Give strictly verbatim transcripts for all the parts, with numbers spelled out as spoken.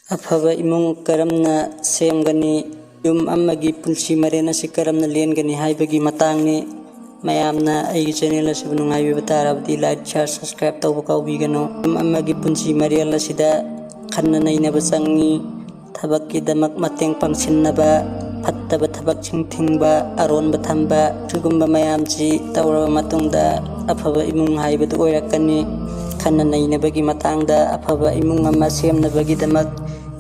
ꯑꯐꯕ ꯏꯃꯨꯡ ꯀꯔꯝꯅ ꯁꯦꯝꯒꯅꯤ? ꯌꯨꯝ ꯑꯃꯒꯤ ꯄꯨꯟꯁꯤ ꯃꯔꯦꯜ ꯑꯁꯤ ꯀꯔꯝꯅ ꯂꯦꯟꯒꯅꯤ ꯍꯥꯏꯕꯒꯤ ꯃꯇꯥꯡꯅꯤ꯫ ꯃꯌꯥꯝꯅ ꯑꯩꯒꯤ ꯆꯦꯅꯦꯜ ꯑꯁꯤꯕꯨ ꯅꯨꯡꯉꯥꯏꯕꯤꯕ ꯇꯥꯔꯕꯗꯤ ꯂꯥꯏꯛ, ꯁꯤꯌꯥꯔ, ꯁꯕꯁꯀ꯭ꯔꯥꯏꯕ ꯇꯧꯕ ꯀꯥꯎꯕꯤꯒꯅꯨ꯫ ꯌꯨꯝ ꯑꯃꯒꯤ ꯄꯨꯟꯁꯤ ꯃꯔꯦꯜ ꯑꯁꯤꯗ ꯈꯟꯅ ꯅꯩꯅꯕ ꯆꯪꯏ꯫ ꯊꯕꯛꯀꯤꯗꯃꯛ ꯃꯇꯦꯡ ꯄꯥꯡꯁꯤꯟꯅꯕ, ꯐꯠꯇꯕ ꯊꯕꯛꯁꯤꯡ ꯊꯤꯡꯕ, ꯑꯔꯣꯟꯕ ꯊꯝꯕ, ꯁꯤꯒꯨꯝꯕ ꯃꯌꯥꯝꯁꯤ ꯇꯧꯔꯕ ꯃꯇꯨꯡꯗ ꯑꯐꯕ ꯏꯃꯨꯡ ꯍꯥꯏꯕꯗꯨ ꯑꯣꯏꯔꯛꯀꯅꯤ꯫ ꯈꯟꯅ ꯅꯩꯅꯕꯒꯤ ꯃꯇꯥꯡꯗ ꯑꯐꯕ ꯏꯃꯨꯡ ꯑꯃ ꯁꯦꯝꯅꯕꯒꯤꯗꯃꯛ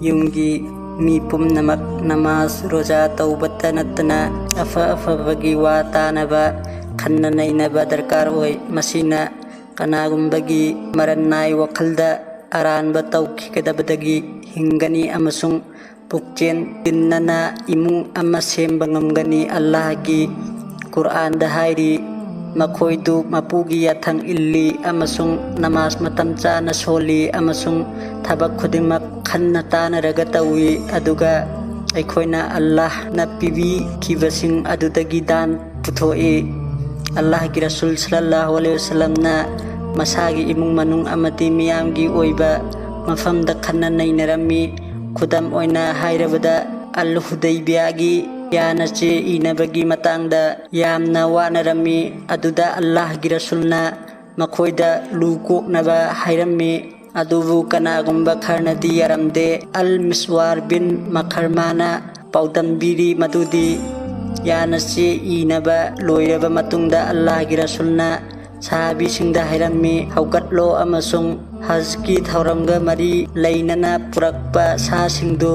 ꯌꯨꯝꯒꯤ ꯃꯤ ꯄꯨꯝꯅꯃꯛ ꯅꯃꯥꯖ, ꯔꯣꯖꯥ ꯇꯧꯕꯇ ꯅꯠꯇꯅ ꯑꯐ ꯑꯐꯕꯒꯤ ꯋꯥ ꯇꯥꯅꯕ, ꯈꯟꯅ ꯅꯩꯅꯕ ꯗꯔꯀꯥꯔ ꯑꯣꯏ꯫ ꯃꯁꯤꯅ ꯀꯅꯥꯒꯨꯝꯕꯒꯤ ꯃꯔꯟ ꯅꯥꯏ ꯋꯥꯈꯜꯗ ꯑꯔꯥꯟꯕ ꯇꯧꯈꯤꯒꯗꯕꯗꯒꯤ ꯍꯤꯡꯒꯅꯤ ꯑꯃꯁꯨꯡ ꯄꯨꯛꯆꯦꯜ ꯇꯤꯟꯅꯅ ꯏꯃꯨꯡ ꯑꯃ ꯁꯦꯝꯕ ꯉꯝꯒꯅꯤ꯫ ꯑꯜꯂꯥꯍꯒꯤ ꯀꯨꯔꯑꯥꯟꯗ ꯍꯥꯏꯔꯤ, "ꯃꯈꯣꯏꯗꯨ ꯃꯄꯨꯒꯤ ꯌꯥꯊꯪ ꯏꯜꯂꯤ ꯑꯃꯁꯨꯡ ꯅꯃꯥꯖ ꯃꯇꯝ ꯆꯥꯅ ꯁꯣꯜꯂꯤ ꯑꯃꯁꯨꯡ ꯊꯕꯛ ꯈꯨꯗꯤꯡꯃꯛ ꯈꯟꯅ ꯇꯥꯅꯔꯒ ꯇꯧꯏ, ꯑꯗꯨꯒ ꯑꯩꯈꯣꯏꯅ ꯑꯜꯂꯥꯍꯅ ꯄꯤꯕꯤꯈꯤꯕꯁꯤꯡ ꯑꯗꯨꯗꯒꯤ ꯗꯥꯟ ꯄꯨꯊꯣꯛꯏ꯫" ꯑꯜꯂꯥꯍꯒꯤ ꯔꯁꯨꯜ ꯁꯜꯂꯜꯂꯥꯍꯨ ꯑꯂꯩꯍꯤ ꯋꯥꯁꯜꯂꯝꯅ ꯃꯁꯥꯒꯤ ꯏꯃꯨꯡ ꯃꯅꯨꯡ ꯑꯃꯗꯤ ꯃꯤꯌꯥꯝꯒꯤ ꯑꯣꯏꯕ ꯃꯐꯝꯗ ꯈꯟꯅ ꯅꯩꯅꯔꯝꯃꯤ꯫ ꯈꯨꯗꯝ ꯑꯣꯏꯅ ꯍꯥꯏꯔꯕꯗ, ꯑꯜ ꯍꯨꯗꯩꯕꯤꯌꯥꯒꯤ ꯌꯥꯅ ꯆꯦ ꯏꯅꯕꯒꯤ ꯃꯇꯥꯡꯗ ꯌꯥꯝꯅ ꯋꯥꯅꯔꯝꯃꯤ꯫ ꯑꯗꯨꯗ ꯑꯜꯂꯥꯍꯒꯤ ꯔꯁꯨꯜꯅ ꯃꯈꯣꯏꯗ ꯂꯨ ꯀꯣꯛꯅꯕ ꯍꯥꯏꯔꯝꯃꯤ꯫ ꯑꯗꯨꯕꯨ ꯀꯅꯥꯒꯨꯝꯕ ꯈꯔꯅꯗꯤ ꯌꯥꯔꯝꯗꯦ꯫ ꯑꯜ ꯃꯤꯁꯋꯥꯔ ꯕꯤꯟ ꯃꯈꯔꯃꯥꯅ ꯄꯥꯎꯗꯝꯕꯤꯔꯤ ꯃꯗꯨꯗꯤ ꯌꯥꯅ ꯆꯦ ꯏꯅꯕ ꯂꯣꯏꯔꯕ ꯃꯇꯨꯡꯗ ꯑꯜꯂꯥꯍꯒꯤ ꯔꯁꯨꯜꯅ ꯁꯍꯥꯕꯤꯁꯤꯡꯗ ꯍꯥꯏꯔꯝꯃꯤ, "ꯍꯧꯒꯠꯂꯣ ꯑꯃꯁꯨꯡ ꯍꯖꯀꯤ ꯊꯧꯔꯝꯒ ꯃꯔꯤ ꯂꯩꯅꯅ ꯄꯨꯔꯛꯄ ꯁꯥꯁꯤꯡꯗꯨ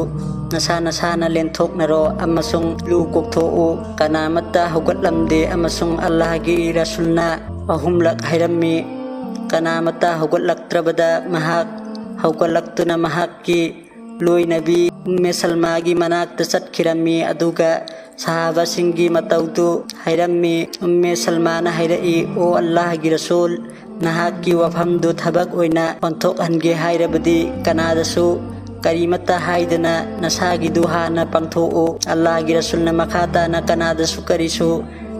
ꯅꯁꯥ ꯅꯁꯥꯅ ꯂꯦꯟꯊꯣꯛꯅꯔꯣ ꯑꯃꯁꯨꯡ ꯂꯨ ꯀꯣꯛꯊꯣꯛꯎ꯫" ꯀꯅꯥꯃꯠꯇ ꯍꯧꯒꯠꯂꯝꯗꯦ ꯑꯃꯁꯨꯡ ꯑꯜꯂꯥꯍꯒꯤ ꯔꯁꯨꯜꯅ ꯑꯍꯨꯝꯂꯛ ꯍꯥꯏꯔꯝꯃꯤ꯫ ꯀꯅꯥꯃꯠꯇ ꯍꯧꯒꯠꯂꯛꯇ꯭ꯔꯕꯗ ꯃꯍꯥꯛ ꯍꯧꯒꯠꯂꯛꯇꯨꯅ ꯃꯍꯥꯛꯀꯤ ꯂꯣꯏꯅꯕꯤ ꯎꯝꯃꯦ ꯁꯜꯃꯥꯒꯤ ꯃꯅꯥꯛꯇ ꯆꯠꯈꯤꯔꯝꯃꯤ, ꯑꯗꯨꯒ ꯁꯍꯥꯕꯥꯁꯤꯡꯒꯤ ꯃꯇꯧꯗꯨ ꯍꯥꯏꯔꯝꯃꯤ꯫ ꯎꯝꯃꯦ ꯁꯜꯃꯥꯅ ꯍꯥꯏꯔꯛꯏ, "ꯑꯣ ꯑꯜꯂꯥꯍꯒꯤ ꯔꯁꯨꯜ, ꯅꯍꯥꯛꯀꯤ ꯋꯥꯐꯝꯗꯨ ꯊꯕꯛ ꯑꯣꯏꯅ ꯑꯣꯟꯊꯣꯛꯍꯟꯒꯦ ꯍꯥꯏꯔꯕꯗꯤ ꯀꯅꯥꯗꯁꯨ ꯀꯔꯤꯃꯠꯇ ꯍꯥꯏꯗꯅ ꯅꯁꯥꯒꯤꯗꯨ ꯍꯥꯟꯅ ꯄꯥꯡꯊꯣꯛꯎ꯫" ꯑꯜꯂꯥꯍꯒꯤ ꯔꯁꯨꯜꯅ ꯃꯈꯥ ꯇꯥꯅ ꯀꯅꯥꯗꯁꯨ ꯀꯔꯤꯁꯨ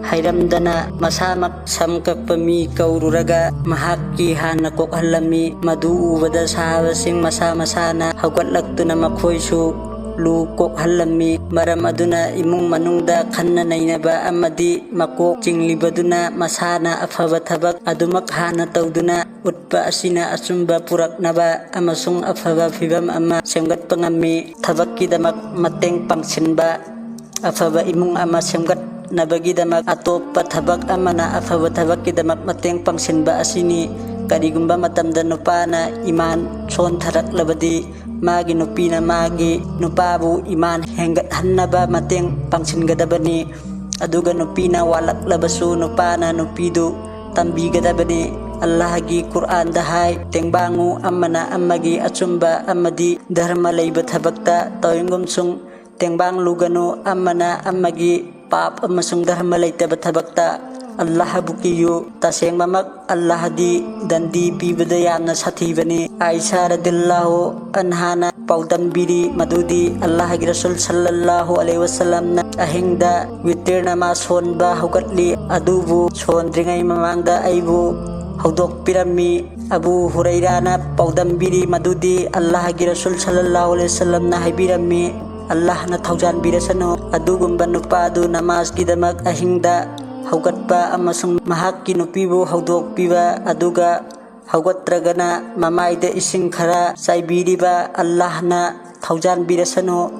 ꯍꯩꯔꯝꯗꯅ ꯃꯁꯥꯃꯛ ꯁꯝ ꯀꯛꯄ ꯃꯤ ꯀꯧꯔꯨꯔꯒ ꯃꯍꯥꯛꯀꯤ ꯍꯥꯟꯅ ꯀꯣꯛꯍꯜꯂꯝꯃꯤ꯫ ꯃꯗꯨ ꯎꯕꯗ ꯁꯍꯥꯕꯁꯤꯡ ꯃꯁꯥ ꯃꯁꯥꯅ ꯍꯧꯒꯠꯂꯛꯇꯨꯅ ꯃꯈꯣꯏꯁꯨ ꯂꯨ ꯀꯣꯛꯍꯜꯂꯝꯃꯤ꯫ ꯃꯔꯝ ꯑꯗꯨꯅ ꯏꯃꯨꯡ ꯃꯅꯨꯡꯗ ꯈꯟꯅ ꯅꯩꯅꯕ ꯑꯃꯗꯤ ꯃꯀꯣꯛ ꯆꯤꯡꯂꯤꯕꯗꯨꯅ ꯃꯁꯥꯅ ꯑꯐꯕ ꯊꯕꯛ ꯑꯗꯨꯃꯛ ꯍꯥꯟꯅ ꯇꯧꯗꯨꯅ ꯎꯠꯄ ꯑꯁꯤꯅ ꯑꯆꯨꯝꯕ ꯄꯨꯔꯛꯅꯕ ꯑꯃꯁꯨꯡ ꯑꯐꯕ ꯐꯤꯚꯝ ꯑꯃ ꯁꯦꯝꯒꯠꯄ ꯉꯝꯃꯤ꯫ ꯊꯕꯛꯀꯤꯗꯃꯛ ꯃꯇꯦꯡ ꯄꯥꯡꯁꯤꯟꯕ꯫ ꯑꯐꯕ ꯏꯃꯨꯡ ꯑꯃ ꯁꯦꯝꯒꯠꯅꯕꯒꯤꯗꯃꯛ ꯑꯇꯣꯞꯄ ꯊꯕꯛ ꯑꯃꯅ ꯑꯐꯕ ꯊꯕꯛꯀꯤꯗꯃꯛ ꯃꯇꯦꯡ ꯄꯥꯡꯁꯤꯟꯕ ꯑꯁꯤꯅꯤ꯫ ꯀꯔꯤꯒꯨꯝꯕ ꯃꯇꯝꯗ ꯅꯨꯄꯥꯅ ꯏꯃꯥꯟ ꯁꯣꯟꯊꯔꯛꯂꯕꯗꯤ, ꯃꯥꯒꯤ ꯅꯨꯄꯤꯅ ꯃꯥꯒꯤ ꯅꯨꯄꯥꯕꯨ ꯏꯃꯥꯟ ꯍꯦꯟꯒꯠꯍꯟꯅꯕ ꯃꯇꯦꯡ ꯄꯥꯡꯁꯤꯟꯒꯗꯕꯅꯤ꯫ ꯑꯗꯨꯒ ꯅꯨꯄꯤꯅ ꯋꯥꯠꯂꯛꯂꯕꯁꯨ ꯅꯨꯄꯥꯅ ꯅꯨꯄꯤꯗꯨ ꯇꯝꯕꯤꯒꯗꯕꯅꯤ꯫ ꯑꯜꯂꯥꯍꯒꯤ ꯀꯨꯔꯑꯥꯟꯗ ꯍꯥꯏ, "ꯇꯦꯡꯕꯥꯡꯉꯨ ꯑꯃꯅ ꯑꯃꯒꯤ ꯑꯆꯨꯝꯕ ꯑꯃꯗꯤ ꯙꯔꯃ ꯂꯩꯕ ꯊꯕꯛꯇ, ꯇꯧꯏꯒꯨꯝꯁꯨꯡ ꯇꯦꯡꯕꯥꯡꯂꯨꯒꯅꯨ ꯑꯃꯅ ꯑꯃꯒꯤ ꯄꯥꯞ ꯑꯃꯁꯨꯡ ꯙꯔꯃ ꯂꯩꯇꯕ ꯊꯕꯛꯇ꯫ ꯑꯜꯂꯥꯍꯕꯨ ꯀꯤꯌꯨ꯫ ꯇꯁꯦꯡꯕꯃꯛ ꯑꯜꯂꯥꯍꯗꯤ ꯗꯟꯗꯤ ꯄꯤꯕꯗ ꯌꯥꯝꯅ ꯁꯥꯊꯤꯕꯅꯤ"꯫ ꯑꯥꯏꯁꯥ ꯔꯗꯤꯜꯂꯥꯍꯨ ꯑꯟꯍꯥꯅ ꯄꯥꯎꯗꯝꯕꯤꯔꯤ ꯃꯗꯨꯗꯤ ꯑꯜꯂꯥꯍꯒꯤ ꯔꯁꯨꯜ ꯁꯜꯂꯜꯂꯥꯍꯨ ꯑꯂꯩꯍꯤ ꯋꯁꯜꯂꯝꯅ ꯑꯍꯤꯡꯗ ꯋꯤꯇꯤꯔ ꯅꯃꯥꯖ ꯁꯣꯟꯕ ꯍꯧꯒꯠꯂꯤ, ꯑꯗꯨꯕꯨ ꯁꯣꯟꯗ꯭ꯔꯤꯉꯩ ꯃꯃꯥꯡꯗ ꯑꯩꯕꯨ ꯍꯧꯗꯣꯛꯄꯤꯔꯝꯃꯤ꯫ ꯑꯕꯨ ꯍꯨꯔꯩꯔꯥꯅ ꯄꯥꯎꯗꯝꯕꯤꯔꯤ ꯃꯗꯨꯗꯤ ꯑꯜꯂꯥꯍꯒꯤ ꯔꯁꯨꯜ ꯁꯜꯂꯜꯂꯥꯍꯨ ꯑꯂꯩꯍꯤ ꯋꯁꯜꯂꯝꯅ ꯍꯥꯏꯕꯤꯔꯝꯃꯤ, "ꯑꯜꯂꯥꯍꯅ ꯊꯧꯖꯥꯟꯕꯤꯔꯁꯅꯨ, ꯑꯗꯨꯒꯨꯝꯕ ꯅꯨꯄꯥ ꯑꯗꯨ ꯅꯃꯥꯖꯀꯤꯗꯃꯛ ꯑꯍꯤꯡꯗ ꯍꯧꯒꯠꯄ ꯑꯃꯁꯨꯡ ꯃꯍꯥꯛꯀꯤ ꯅꯨꯄꯤꯕꯨ ꯍꯧꯗꯣꯛꯄꯤꯕ, ꯑꯗꯨꯒ ꯍꯧꯒꯠꯇ꯭ꯔꯒꯅ ꯃꯃꯥꯏꯗ ꯏꯁꯤꯡ ꯈꯔ ꯆꯥꯏꯕꯤꯔꯤꯕ ꯑꯜꯂꯥꯍꯅ ꯊꯧꯖꯥꯟꯕꯤꯔꯁꯅꯨ꯫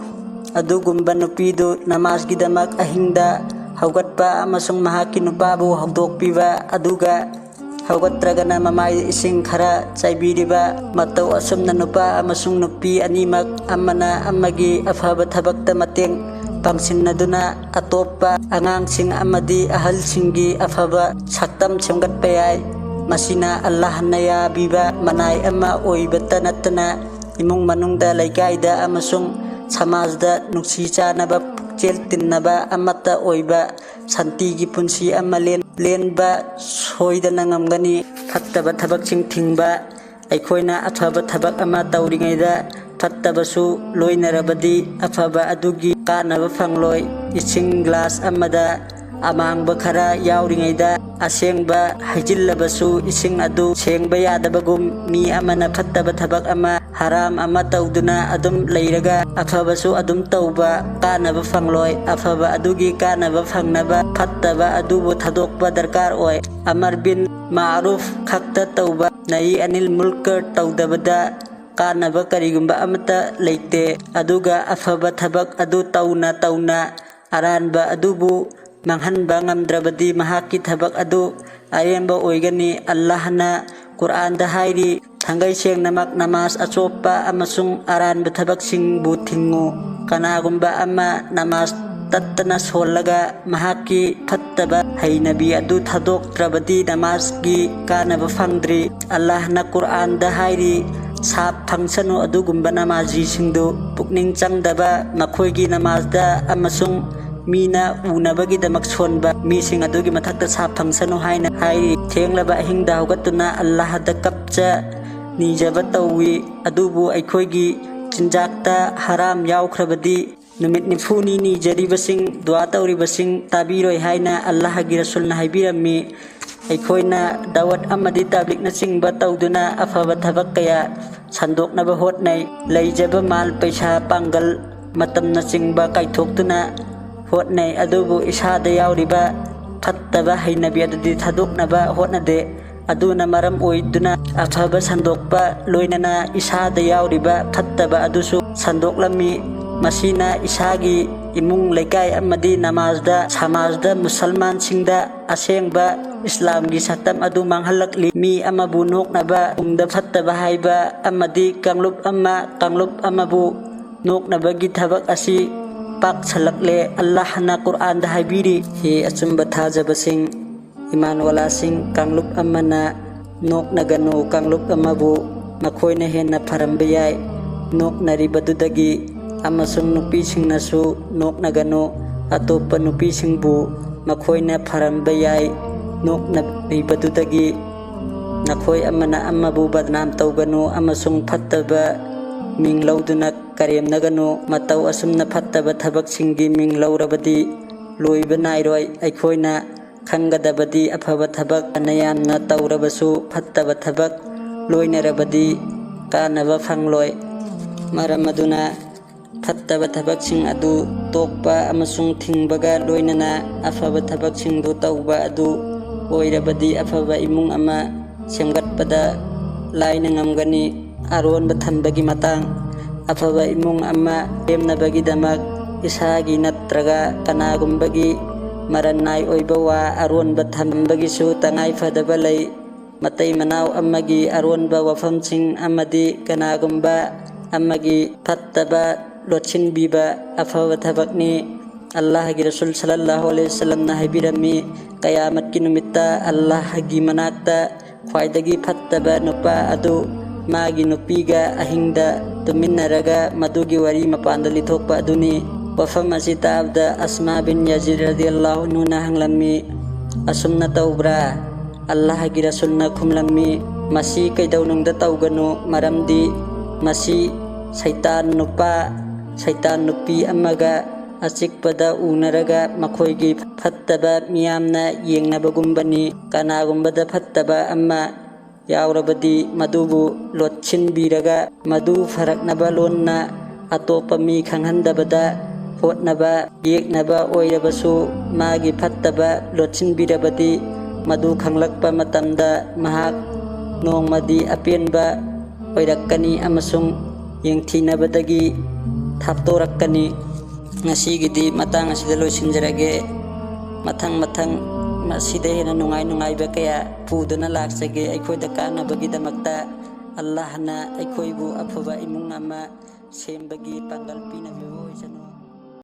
ꯑꯗꯨꯒꯨꯝꯕ ꯅꯨꯄꯤꯗꯨ ꯅꯃꯥꯖꯀꯤꯗꯃꯛ ꯑꯍꯤꯡꯗ ꯍꯧꯒꯠꯄ ꯑꯃꯁꯨꯡ ꯃꯍꯥꯛꯀꯤ ꯅꯨꯄꯥꯕꯨ ꯍꯧꯗꯣꯛꯄꯤꯕ, ꯑꯗꯨꯒ ꯍꯧꯒꯠꯇ꯭ꯔꯒꯅ ꯃꯃꯥꯏꯗ ꯏꯁꯤꯡ ꯈꯔ ꯆꯥꯏꯕꯤꯔꯤꯕ꯫ ꯃꯇꯧ ꯑꯁꯨꯝꯅ ꯅꯨꯄꯥ ꯑꯃꯁꯨꯡ ꯅꯨꯄꯤ ꯑꯅꯤꯃꯛ ꯑꯃꯅ ꯑꯃꯒꯤ ꯑꯐꯕ ꯊꯕꯛꯇ ꯃꯇꯦꯡ ꯄꯥꯡꯁꯤꯟꯅꯗꯨꯅ ꯑꯇꯣꯞꯄ ꯑꯉꯥꯡꯁꯤꯡ ꯑꯃꯗꯤ ꯑꯍꯜꯁꯤꯡꯒꯤ ꯑꯐꯕ ꯁꯛꯇꯝ ꯁꯦꯝꯒꯠꯄ ꯌꯥꯏ꯫ ꯃꯁꯤꯅ ꯑꯜꯂꯥꯍꯅ ꯌꯥꯕꯤꯕ ꯃꯅꯥꯏ ꯑꯃ ꯑꯣꯏꯕꯇ ꯅꯠꯇꯅ ꯏꯃꯨꯡ ꯃꯅꯨꯡꯗ, ꯂꯩꯀꯥꯏꯗ ꯑꯃꯁꯨꯡ ꯁꯃꯥꯖꯗ ꯅꯨꯡꯁꯤ ꯆꯥꯟꯅꯕ, ꯄꯨꯛꯆꯦꯜ ꯇꯤꯟꯅꯕ ꯑꯃꯠꯇ ꯑꯣꯏꯕ ꯁꯥꯟꯇꯤꯒꯤ ꯄꯨꯟꯁꯤ ꯑꯃ ꯂꯦꯟ-, ꯂꯦꯟꯕ ꯁꯣꯏꯗꯅ ꯉꯝꯒꯅꯤ꯫ ꯐꯠꯇꯕ ꯊꯕꯛꯁꯤꯡ ꯊꯤꯡꯕ꯫ ꯑꯩꯈꯣꯏꯅ ꯑꯐꯕ ꯊꯕꯛ ꯑꯃ ꯇꯧꯔꯤꯉꯩꯗ ꯐꯠꯇꯕꯁꯨ ꯂꯣꯏꯅꯔꯕꯗꯤ ꯑꯐꯕ ꯑꯗꯨꯒꯤ ꯀꯥꯟꯅꯕ ꯐꯪꯂꯣꯏ꯫ ꯏꯁꯤꯡ ꯒ꯭ꯂꯥꯁ ꯑꯃꯗ ꯑꯃꯥꯡꯕ ꯈꯔ ꯌꯥꯎꯔꯤꯉꯩꯗ ꯑꯁꯦꯡꯕ ꯍꯩꯖꯤꯜꯂꯕꯁꯨ ꯏꯁꯤꯡ ꯑꯗꯨ ꯁꯦꯡꯕ ꯌꯥꯗꯕꯒꯨꯝ, ꯃꯤ ꯑꯃꯅ ꯐꯠꯇꯕ ꯊꯕꯛ ꯑꯃ, ꯍꯔꯥꯝ ꯑꯃ ꯇꯧꯗꯨꯅ ꯑꯗꯨꯝ ꯂꯩꯔꯒ ꯑꯐꯕꯁꯨ ꯑꯗꯨꯝ ꯇꯧꯕ, ꯀꯥꯟꯅꯕ ꯐꯪꯂꯣꯏ꯫ ꯑꯐꯕ ꯑꯗꯨꯒꯤ ꯀꯥꯟꯅꯕ ꯐꯪꯅꯕ ꯐꯠꯇꯕ ꯑꯗꯨꯕꯨ ꯊꯥꯗꯣꯛꯄ ꯗꯔꯀꯥꯔ ꯑꯣꯏ꯫ ꯑꯃꯔ ꯕꯤꯜ ꯃꯥꯔꯨꯐ ꯈꯛꯇ ꯇꯧꯕ, ꯅꯍꯤ ꯑꯅꯤꯜ ꯃꯨꯜꯀꯔ ꯇꯧꯗꯕꯗ ꯀꯥꯟꯅꯕ ꯀꯔꯤꯒꯨꯝꯕ ꯑꯃꯠꯇ ꯂꯩꯇꯦ꯫ ꯑꯗꯨꯒ ꯑꯐꯕ ꯊꯕꯛ ꯑꯗꯨ ꯇꯧꯅ ꯇꯧꯅ ꯑꯔꯥꯟꯕ ꯑꯗꯨꯕꯨ ꯃꯥꯡꯍꯟꯕ ꯉꯝꯗ꯭ꯔꯕꯗꯤ ꯃꯍꯥꯛꯀꯤ ꯊꯕꯛ ꯑꯗꯨ ꯑꯔꯦꯝꯕ ꯑꯣꯏꯒꯅꯤ꯫ ꯑꯜꯂꯥꯍꯅ ꯀꯨꯔꯑꯥꯟꯗ ꯍꯥꯏꯔꯤ, ꯊꯥꯡꯒꯩ ꯁꯦꯡꯅꯃꯛ ꯅꯃꯥꯖ ꯑꯆꯣꯞꯄ ꯑꯃꯁꯨꯡ ꯑꯔꯥꯟꯕ ꯊꯕꯛꯁꯤꯡꯕꯨ ꯊꯤꯡꯉꯨ꯫ ꯀꯅꯥꯒꯨꯝꯕ ꯑꯃ ꯅꯃꯥꯖ ꯇꯠꯇꯅ ꯁꯣꯜꯂꯒ ꯃꯍꯥꯛꯀꯤ ꯐꯠꯇꯕ ꯍꯩꯅꯕꯤ ꯑꯗꯨ ꯊꯥꯗꯣꯛꯇ꯭ꯔꯕꯗꯤ ꯅꯃꯥꯖꯒꯤ ꯀꯥꯟꯅꯕ ꯐꯪꯗ꯭ꯔꯤ꯫ ꯑꯜꯂꯥꯍꯅ ꯀꯨꯔꯑꯥꯟꯗ ꯍꯥꯏꯔꯤ, ꯁꯥꯞ ꯐꯪꯁꯅꯨ ꯑꯗꯨꯒꯨꯝꯕ ꯅꯃꯥꯖꯤꯁꯤꯡꯗꯨ꯫ ꯄꯨꯛꯅꯤꯡ ꯆꯪꯗꯕ, ꯃꯈꯣꯏꯒꯤ ꯅꯃꯥꯖꯗ ꯑꯃꯁꯨꯡ ꯃꯤꯅ ꯎꯅꯕꯒꯤꯗꯃꯛ ꯁꯣꯟꯕ ꯃꯤꯁꯤꯡ ꯑꯗꯨꯒꯤ ꯃꯊꯛꯇ ꯁꯥꯞ ꯐꯪꯁꯅꯨ ꯍꯥꯏꯅ ꯍꯥꯏꯔꯤ꯫ ꯊꯦꯡꯂꯕ ꯑꯍꯤꯡꯗ ꯍꯧꯒꯠꯇꯨꯅ ꯑꯜꯂꯥꯍꯗ ꯀꯞꯆ ꯅꯤꯖꯕ ꯇꯧꯏ, ꯑꯗꯨꯕꯨ ꯑꯩꯈꯣꯏꯒꯤ ꯆꯤꯟꯖꯥꯛꯇ ꯍꯔꯥꯝ ꯌꯥꯎꯈ꯭ꯔꯕꯗꯤ ꯅꯨꯃꯤꯠ ꯅꯤꯐꯨꯅꯤ ꯅꯤꯖꯔꯤꯕꯁꯤꯡ, ꯗꯨꯋꯥ ꯇꯧꯔꯤꯕꯁꯤꯡ ꯇꯥꯕꯤꯔꯣꯏ ꯍꯥꯏꯅ ꯑꯜꯂꯥꯍꯒꯤ ꯔꯁꯨꯜꯅ ꯍꯥꯏꯕꯤꯔꯝꯃꯤ꯫ ꯑꯩꯈꯣꯏꯅ ꯗꯥꯋꯠ ꯑꯃꯗꯤ ꯇꯕ꯭ꯂꯤꯛꯅꯆꯤꯡꯕ ꯇꯧꯗꯨꯅ ꯑꯐꯕ ꯊꯕꯛ ꯀꯌꯥ ꯁꯟꯗꯣꯛꯅꯕ ꯍꯣꯠꯅꯩ꯫ ꯂꯩꯖꯕ ꯃꯥꯜ, ꯄꯩꯁꯥ, ꯄꯥꯡꯒꯜ, ꯃꯇꯝꯅꯆꯤꯡꯕ ꯀꯥꯏꯊꯣꯛꯇꯨꯅ ꯍꯣꯠꯅꯩ, ꯑꯗꯨꯕꯨ ꯏꯁꯥꯗ ꯌꯥꯎꯔꯤꯕ ꯐꯠꯇꯕ ꯍꯩꯅꯕꯤ ꯑꯗꯨꯗꯤ ꯊꯥꯗꯣꯛꯅꯕ ꯍꯣꯠꯅꯗꯦ꯫ ꯑꯗꯨꯅ ꯃꯔꯝ ꯑꯣꯏꯗꯨꯅ ꯑꯐꯕ ꯁꯟꯗꯣꯛꯄ ꯂꯣꯏꯅꯅ ꯏꯁꯥꯗ ꯌꯥꯎꯔꯤꯕ ꯐꯠꯇꯕ ꯑꯗꯨꯁꯨ ꯁꯟꯗꯣꯛꯂꯝꯃꯤ꯫ ꯃꯁꯤꯅ ꯏꯁꯥꯒꯤ ꯏꯃꯨꯡ ꯂꯩꯀꯥꯏ ꯑꯃꯗꯤ ꯅꯃꯥꯖꯗ, ꯁꯃꯥꯖꯗ, ꯃꯨꯁꯜꯃꯥꯟꯁꯤꯡꯗ ꯑꯁꯦꯡꯕ ꯏꯁꯂꯥꯝꯒꯤ ꯁꯛꯇꯝ ꯑꯗꯨ ꯃꯥꯡꯍꯜꯂꯛꯂꯤ꯫ ꯃꯤ ꯑꯃꯕꯨ ꯅꯣꯛꯅꯕ, ꯇꯨꯡꯗ ꯐꯠꯇꯕ ꯍꯥꯏꯕ ꯑꯃꯗꯤ ꯀꯥꯡꯂꯨꯞ ꯑꯃ, ꯀꯥꯡꯂꯨꯞ ꯑꯃꯕꯨ ꯅꯣꯛꯅꯕꯒꯤ ꯊꯕꯛ ꯑꯁꯤ ꯄꯥꯛꯁꯜꯂꯛꯂꯦ꯫ ꯑꯜꯂꯥꯍꯅ ꯀꯨꯔꯑꯥꯟꯗ ꯍꯥꯏꯕꯤꯔꯤ, ꯍꯦ ꯑꯆꯨꯝꯕ ꯊꯥꯖꯕꯁꯤꯡ, ꯏꯃꯥꯟꯋꯥꯂꯥꯁꯤꯡ, ꯀꯥꯡꯂꯨꯞ ꯑꯃꯅ ꯅꯣꯛꯅꯒꯅꯨ ꯀꯥꯡꯂꯨꯞ ꯑꯃꯕꯨ, ꯃꯈꯣꯏꯅ ꯍꯦꯟꯅ ꯐꯔꯝꯕ ꯌꯥꯏ꯫ ꯅꯣꯛꯅꯔꯤꯕꯗꯨꯗꯒꯤ, ꯑꯃꯁꯨꯡ ꯅꯨꯄꯤꯁꯤꯡꯅꯁꯨ ꯅꯣꯛꯅꯒꯅꯨ ꯑꯇꯣꯞꯄ ꯅꯨꯄꯤꯁꯤꯡꯕꯨ, ꯃꯈꯣꯏꯅ ꯐꯔꯝꯕ ꯌꯥꯏ꯫ ꯅꯣꯛꯅꯔꯤꯕꯗꯨꯗꯒꯤ ꯅꯈꯣꯏ ꯑꯃꯅ ꯑꯃꯕꯨ ꯕꯗꯅꯥꯝ ꯇꯧꯒꯅꯨ ꯑꯃꯁꯨꯡ ꯐꯠꯇꯕ ꯃꯤꯡ ꯂꯧꯗꯨꯅ ꯀꯔꯦꯝꯅꯒꯅꯨ꯫ ꯃꯇꯧ ꯑꯁꯨꯝꯅ ꯐꯠꯇꯕ ꯊꯕꯛꯁꯤꯡꯒꯤ ꯃꯤꯡ ꯂꯧꯔꯕꯗꯤ ꯂꯣꯏꯕ ꯅꯥꯏꯔꯣꯏ꯫ ꯑꯩꯈꯣꯏꯅ ꯈꯪꯒꯗꯕꯗꯤ ꯑꯐꯕ ꯊꯕꯛ ꯐꯅ ꯌꯥꯝꯅ ꯇꯧꯔꯕꯁꯨ ꯐꯠꯇꯕ ꯊꯕꯛ ꯂꯣꯏꯅꯔꯕꯗꯤ ꯀꯥꯟꯅꯕ ꯐꯪꯂꯣꯏ꯫ ꯃꯔꯝ ꯑꯗꯨꯅ ꯐꯠꯇꯕ ꯊꯕꯛꯁꯤꯡ ꯑꯗꯨ ꯇꯣꯛꯄ ꯑꯃꯁꯨꯡ ꯊꯤꯡꯕꯒ ꯂꯣꯏꯅꯅ ꯑꯐꯕ ꯊꯕꯛꯁꯤꯡꯗꯨ ꯇꯧꯕ ꯑꯗꯨ ꯑꯣꯏꯔꯕꯗꯤ ꯑꯐꯕ ꯏꯃꯨꯡ ꯑꯃ ꯁꯦꯝꯒꯠꯄꯗ ꯂꯥꯏꯅ ꯉꯝꯒꯅꯤ꯫ ꯑꯔꯣꯟꯕ ꯊꯝꯕꯒꯤ ꯃꯇꯥꯡ꯫ ꯑꯐꯕ ꯏꯃꯨꯡ ꯑꯃ ꯁꯦꯝꯅꯕꯒꯤꯗꯃꯛ ꯏꯁꯥꯒꯤ ꯅꯠꯇ꯭ꯔꯒ ꯀꯅꯥꯒꯨꯝꯕꯒꯤ ꯃꯔꯟ ꯅꯥꯏ ꯑꯣꯏꯕ ꯋꯥ ꯑꯔꯣꯟꯕ ꯊꯝꯕꯒꯤꯁꯨ ꯇꯉꯥꯏ ꯐꯗꯕ ꯂꯩ꯫ ꯃꯇꯩ ꯃꯅꯥꯎ ꯑꯃꯒꯤ ꯑꯔꯣꯟꯕ ꯋꯥꯐꯝꯁꯤꯡ ꯑꯃꯗꯤ ꯀꯅꯥꯒꯨꯝꯕ ꯑꯃꯒꯤ ꯐꯠꯇꯕ ꯂꯣꯠꯁꯤꯟꯕꯤꯕ ꯑꯐꯕ ꯊꯕꯛꯅꯤ꯫ ꯑꯜꯂꯥꯍꯒꯤ ꯔꯁꯨꯜ ꯁꯜꯂꯜꯂꯥꯍꯨ ꯑꯂꯩꯍꯤ ꯋꯁꯜꯂꯝꯅ ꯍꯥꯏꯕꯤꯔꯝꯃꯤ, "ꯀꯌꯥꯃꯠꯀꯤ ꯅꯨꯃꯤꯠꯇ ꯑꯜꯂꯥꯍꯒꯤ ꯃꯅꯥꯛꯇ ꯈ꯭ꯋꯥꯏꯗꯒꯤ ꯐꯠꯇꯕ ꯅꯨꯄꯥ ꯑꯗꯨ ꯃꯥꯒꯤ ꯅꯨꯄꯤꯒ ꯑꯍꯤꯡꯗ ꯇꯨꯝꯃꯤꯟꯅꯔꯒ ꯃꯗꯨꯒꯤ ꯋꯥꯔꯤ ꯃꯄꯥꯟꯗ ꯂꯤꯊꯣꯛꯄ ꯑꯗꯨꯅꯤ꯫" ꯋꯥꯐꯝ ꯑꯁꯤ ꯇꯥꯕꯗ ꯑꯁꯃꯥ ꯕꯤꯟ ꯌꯥꯖꯤꯗ ꯔꯗꯤꯌꯜꯂꯥꯍꯨ ꯑꯟꯍꯨꯅ ꯍꯪꯂꯝꯃꯤ, "ꯑꯁꯨꯝꯅ ꯇꯧꯕ꯭ꯔꯥ?" ꯑꯜꯂꯥꯍꯒꯤ ꯔꯁꯨꯜꯅ ꯈꯨꯝꯂꯝꯃꯤ, "ꯃꯁꯤ ꯀꯩꯗꯧꯅꯨꯡꯗ ꯇꯧꯒꯅꯨ, ꯃꯔꯝꯗꯤ ꯃꯁꯤ ꯁꯩꯇꯥꯟ ꯅꯨꯄꯥ, ꯁꯩꯇꯥꯟ ꯅꯨꯄꯤ ꯑꯃꯒ ꯑꯆꯤꯛꯄꯗ ꯎꯅꯔꯒ ꯃꯈꯣꯏꯒꯤ ꯐꯠꯇꯕ ꯃꯤꯌꯥꯝꯅ ꯌꯦꯡꯅꯕꯒꯨꯝꯕꯅꯤ꯫ ꯀꯅꯥꯒꯨꯝꯕꯗ ꯐꯠꯇꯕ ꯑꯃ ꯌꯥꯎꯔꯕꯗꯤ ꯃꯗꯨꯕꯨ ꯂꯣꯠꯁꯤꯟꯕꯤꯔꯒ ꯃꯗꯨ ꯐꯔꯛꯅꯕ ꯂꯣꯟꯅ ꯑꯇꯣꯞꯄ ꯃꯤ ꯈꯪꯍꯟꯗꯕꯗ ꯍꯣꯠꯅꯕ, ꯌꯦꯛꯅꯕ ꯑꯣꯏꯔꯕꯁꯨ ꯃꯥꯒꯤ ꯐꯠꯇꯕ ꯂꯣꯠꯁꯤꯟꯕꯤꯔꯕꯗꯤ ꯃꯗꯨ ꯈꯪꯂꯛꯄ ꯃꯇꯝꯗ ꯃꯍꯥꯛ ꯅꯣꯡꯃꯗꯤ ꯑꯄꯦꯟꯕ ꯑꯣꯏꯔꯛꯀꯅꯤ ꯑꯃꯁꯨꯡ ꯌꯦꯡꯊꯤꯅꯕꯗꯒꯤ ꯊꯥꯞꯇꯣꯔꯛꯀꯅꯤ꯫" ꯉꯁꯤꯒꯤꯗꯤ ꯃꯇꯥꯡ ꯑꯁꯤꯗ ꯂꯣꯏꯁꯤꯟꯖꯔꯒꯦ꯫ ꯃꯊꯪ ꯃꯊꯪ ꯃꯁꯤꯗ ꯍꯦꯟꯅ ꯅꯨꯡꯉꯥꯏ ꯅꯨꯡꯉꯥꯏꯕ ꯀꯌꯥ ꯄꯨꯗꯨꯅ ꯂꯥꯛꯆꯒꯦ꯫ ꯑꯩꯈꯣꯏꯗ ꯀꯥꯟꯅꯕꯒꯤꯗꯃꯛꯇ ꯑꯜꯂꯥꯍꯅ ꯑꯩꯈꯣꯏꯕꯨ ꯑꯐꯕ ꯏꯃꯨꯡ ꯑꯃ ꯁꯦꯝꯕꯒꯤ ꯄꯥꯡꯒꯜ ꯄꯤꯅꯕꯤꯕ ꯑꯣꯏꯁꯅꯨ꯫